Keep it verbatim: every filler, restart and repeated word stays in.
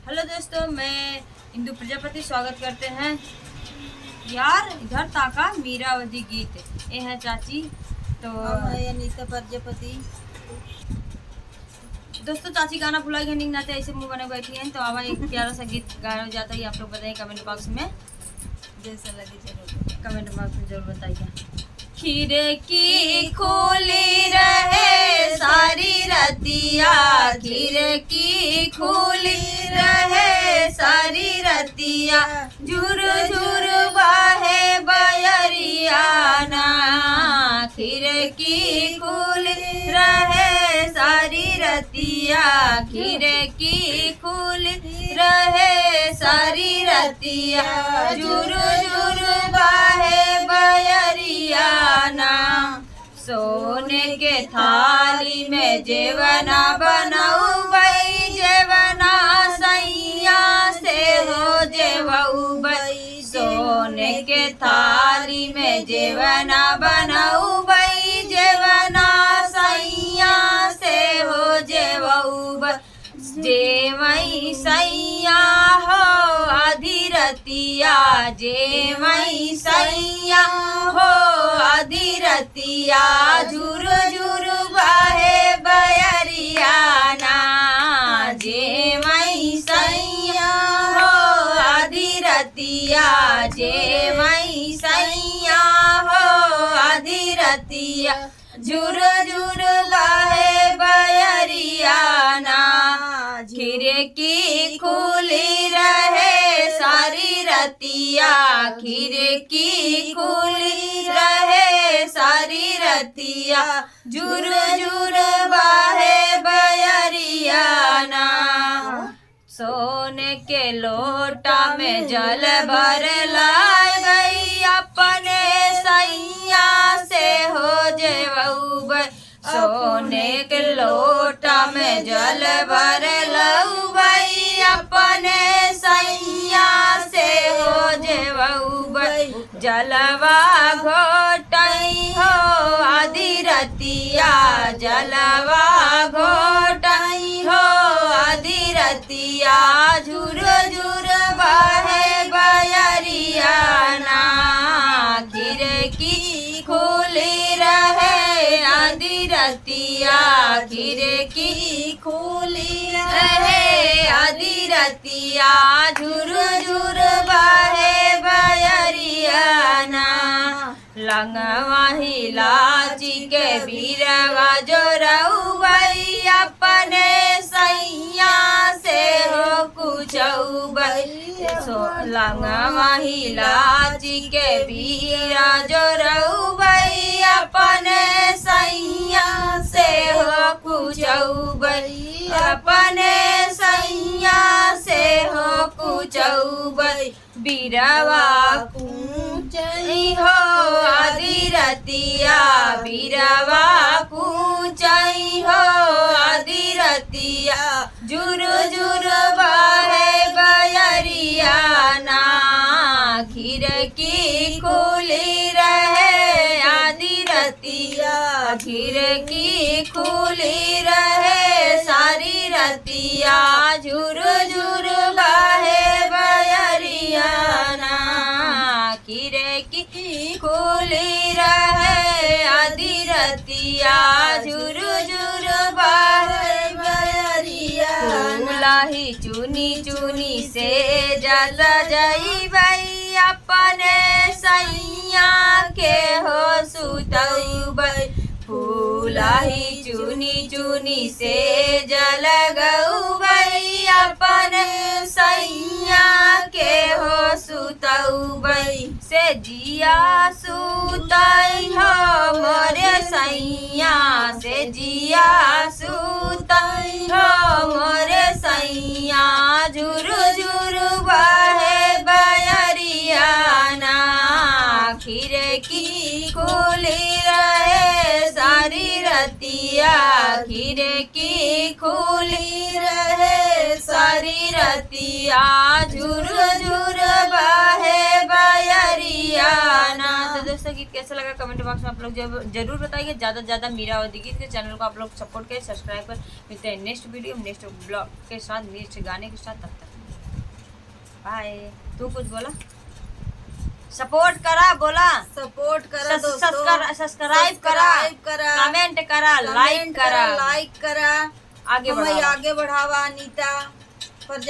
हेलो दोस्तों, मैं इंदु प्रजापति, स्वागत करते हैं। यार, इधर ताका, मीरा अवधी गीत। ये है चाची, तो हम हैं अनीता प्रजापति। दोस्तों, चाची गाना भुलाई गए, नींद आते ऐसे मुंह बने बैठी हैं, तो आवा एक प्यारा सा गीत गाया जाता है, आप लोग बताइए कमेंट बॉक्स में। जैसा लगे जरूर बताइए। कमेंट बॉक्स में जरूर बताइए। खिड़की खुली रहे सारी रतिया, खिड़की खुली रहे सारी रतिया, झुर झुर बहे बयरिया ना। खिड़की खुली रहे सारी रतिया, खिड़की खुली रहे सारी रतिया, झुर झुर बहे बयरिया ना। सोने के थाली में जेवना बनउबई, जेवना सैया से हो जेवउबई। सोने के थाली में जेवना बनउबई, जेवना सैया से हो जेवउबई। जेवई सैया हो आधी रतिया, जेवई सैया हो आधी रतिया, झुर झुर बहे बयरिया ना। जेवई सैया हो आधी रतिया, जेवई सैया हो आधी रतिया, झुर झुर बहे बयरिया ना। खिड़की खुली रहे सारी रतिया, खिड़की खुली रहे सारी रतिया, झुर झुर बहे बयरिया ना। सोने के लोटा में जल भर लाइबई, अपने सैया से हो जेवउबई। सोने के लोटा में जल भर लउबई, अपने सैया से हो जेवउबई। जलवा घोटई हो आधी रतिया, जलवा घोटई हो आधी रतिया, झुर झुर बहे बयरिया ना। खिड़की खुली रहे आधी रतिया, खिड़की खुली रहे आधी रतिया, झुर झुर बहे बयरिया ना। लंगवा हिलाची के बीरवा जोरउबई, अपने सैया से हो कुचउबई। सो लंगवा हिलाची के बीरा जोरउबई, अपने सैया से हो कुचउबई, अपने सैया से हो कुचउबई। बीरवा कूचई हो आधी रतिया, बीरवा कूचई हो आधी रतिया, झुर झुर बहे बयरिया ना। खिड़की खुली रहे आधी रतिया, खिड़की खुली रहे सारी रतिया, झुर झुर बहे बयरिया ना। खिड़की खुली रहे आधी रतिया, झुर झुर बहे बयरिया ना। फूलही चुनी चुनी सेज सजइबई, अपने सैया के हो सुतउबई। फूलही चुनी चुनी सेज लगउबई, अपने सैया के हो सुतउबई। सेजिया सुतई हो मोरे सैया, सेजिया सुतई हो मोरे सैया, झुर झुर बहे बयरिया ना। खिड़की खुली रहे सारी रतिया, खिड़की खुली रहे सारी रतिया, झुर झुर बहे बयरिया ना। तो दोस्तों, गीत कैसा लगा कमेंट बॉक्स में आप लोग जरूर, जरूर बताइए। ज़्यादा से ज़्यादा मीरा अवधी गीत के चैनल को आप लोग सपोर्ट करें, सब्सक्राइब करें। मिलते हैं नेक्स्ट वीडियो, नेक्स्ट ब्लॉग के साथ, नेक्स्ट गाने के साथ। तब तक हाय, तू कुछ बोला। सपोर्ट करा, बोला। सपोर्ट करा सस- दोस्तों। सस्कर- सब्सक्राइब करा। सब्सक्राइब करा। कमेंट करा, कमेंट लाइक करा, करा। लाइक करा। आगे हमें बढ़ावा। आगे बढ़ावा अनीता।